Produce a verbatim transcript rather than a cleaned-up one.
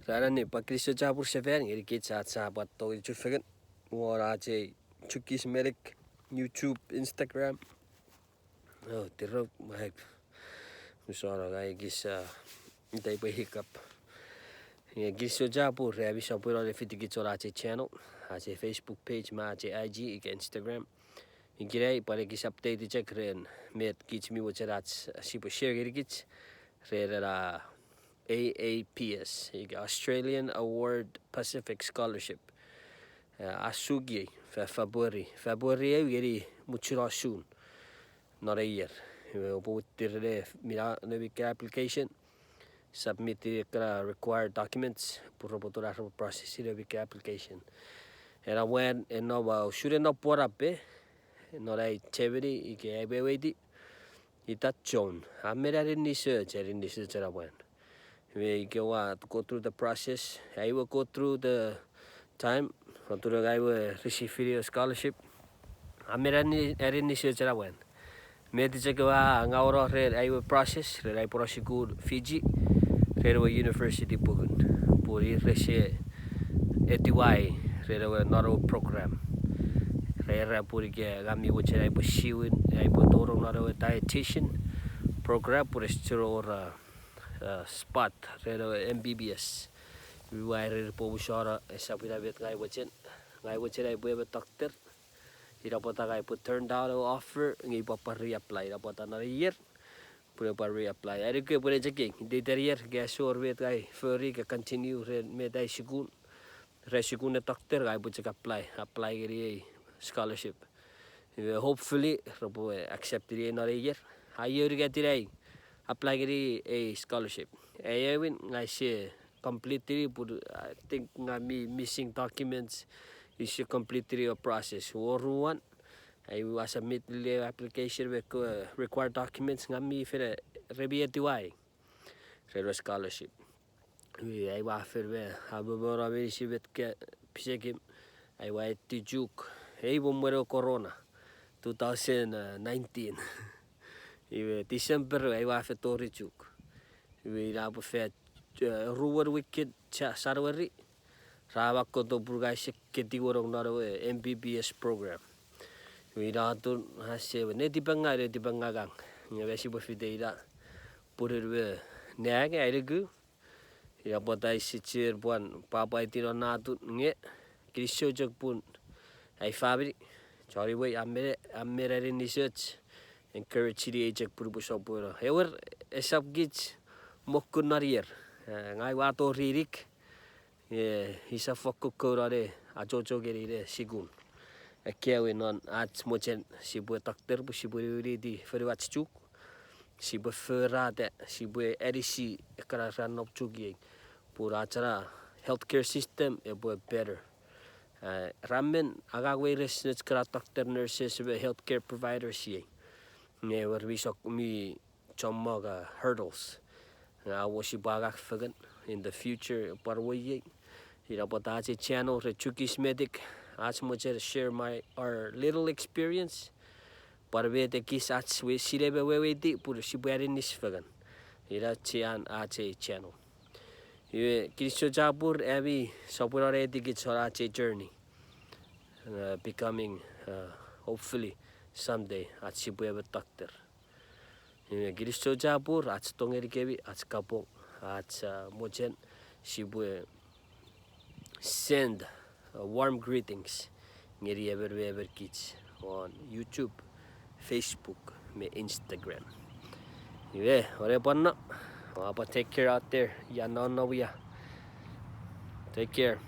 Ran annim, pwan kinisou chapur sefan ngenikich ach sa pwan tongeni chufengen won ach ei Chuukese Medic YouTube, Instagram. Oh, tiro, ai, usono ngai ekis, ah, ita pwe hiccup. Nge kinisou chapur ami sopweno ne fitikich won ach ei channel, ach ei Facebook page me ach ei I G ika Instagram. Ikenai pwan ekis update chok ren met kich mi mochen ach sipwe share ngenikich ren ena A A P S, ika Australian Award Pacific Scholarship. Eh, a suki ei, Fe-, February. February eu ngeni muchuno June non ei ier. Iwe oupwe wittir ne mina noumi ken application, submit-ini ekkana required documents, pwe repwe tongeni repwe process-ini noumi ken application. Ena mwan, ena mwan, usun ena pworape, non ai chemeni ika ai weweiti, ita John. A men aninnis och, aninnis och ena mwan. Iwe ika ua go through the process, ai we go through the time, atun ngang we receive-ini ewe scholarship. A men aninnis och ena mwan. Met chok ua ngauno ren ai we process ren ai pwan sukun Fiji, ren ewe university pungun, pun ir rese etiwa ai ren ewe non ewe program. Ra era pun ika ngang mi mochen ai pwe siwin, ai pwe tonong non ewe dietitian program pun ese chuen wor, ah, spot ren ewe M B B S. Iwe ua ereni pwe usono, esap ina met ngang mochen. Ngang mochen ai pwe emon doctor. Ina pwata ngang pwe turn down ewe offer nge upwe pwan reapply ina pwata non ei ier. Pwe upwe pwan reapply. Ai nuku pwe ne chok ei, iteiten ier nge ese wor met ngang fori ika continue ren met ai sukun, ren sukun ne doctor, ngang pwe chok apply, apply ngeni ei scholarship. Iwe hopefully repwe accept-ini ei non ei ier. Ai eu unungat ina ai apply ngeni ei scholarship. Ai aewin ngang use complete-ini pun I think ngang mi missing documents, use complete-ini ewe process. Oruan, ai ua submit-ini ewe application me ekkewe required documents, ngang mi fen, re mi etiwa ai ren ewe scholarship. Iwe ai ua fen me amomono meinisin met ka pisekim, ai ua eti Chuuk, ei mwo mwen ewe corona, two thousand nineteen. Iwe December ai ua fen tori Chuuk. Iwe ina pwe fan, eh, ruemon wiken January, ra mak koto pun ngang use ketiw wonong non ewe M B B S program. Iwe ina atun ase ewe netipengau, netipengau ngang. Nge me sipwe fite ina pun en me nang ai nuku. Ina pwata ise chiwen pwan pwapwaiti non atun nge kinisou chok pun ai famini, chon imwei, a men, a men aninnis och, encourage-ini ei chok pun upwe sopweno. Ewer, esap kich mokkun non ier. Eh, ngang ua tori inik, eh, use fokkun kouno ne achocho ngeni ne sukun. Ekkewe non ach mochen sipwe doctor pwe sipwe niwiniti fonuach Chuuk, sipwe forata, sipwe anisi ekkana ra nom Chuuk iei, pun ach ena healthcare system epwe better. Eh, ra men angang weires nouch kana doctor, nurses me healthcare providers iei. Nge ewer mi sok, mi chommong hurdles. Nge a wor sipwe angang fengen in the future pwan wei iei. Ina pwata ach ei channel ren Chuukese Medic, ach mochen share my, our little experience. Pwan met ekis ach we sinei me weweiti pun sipwe aninnis fengen. Ina chian ach ei channel. Iwe kinisou chapur ami sopweno ne etikich won ach ei journey, uh, becoming, uh, hopefully someday ach sipwe emon doctor. Iwe kinisou chapur, ach tongei ngenikemi, ach kapong, ach, uh, mochen sipwe send, uh, warm greetings ngeni emon me emon kich won YouTube, Facebook me Instagram. Iwe, ore pwan no, oua pwan take care out there, ia no no ia. Take care.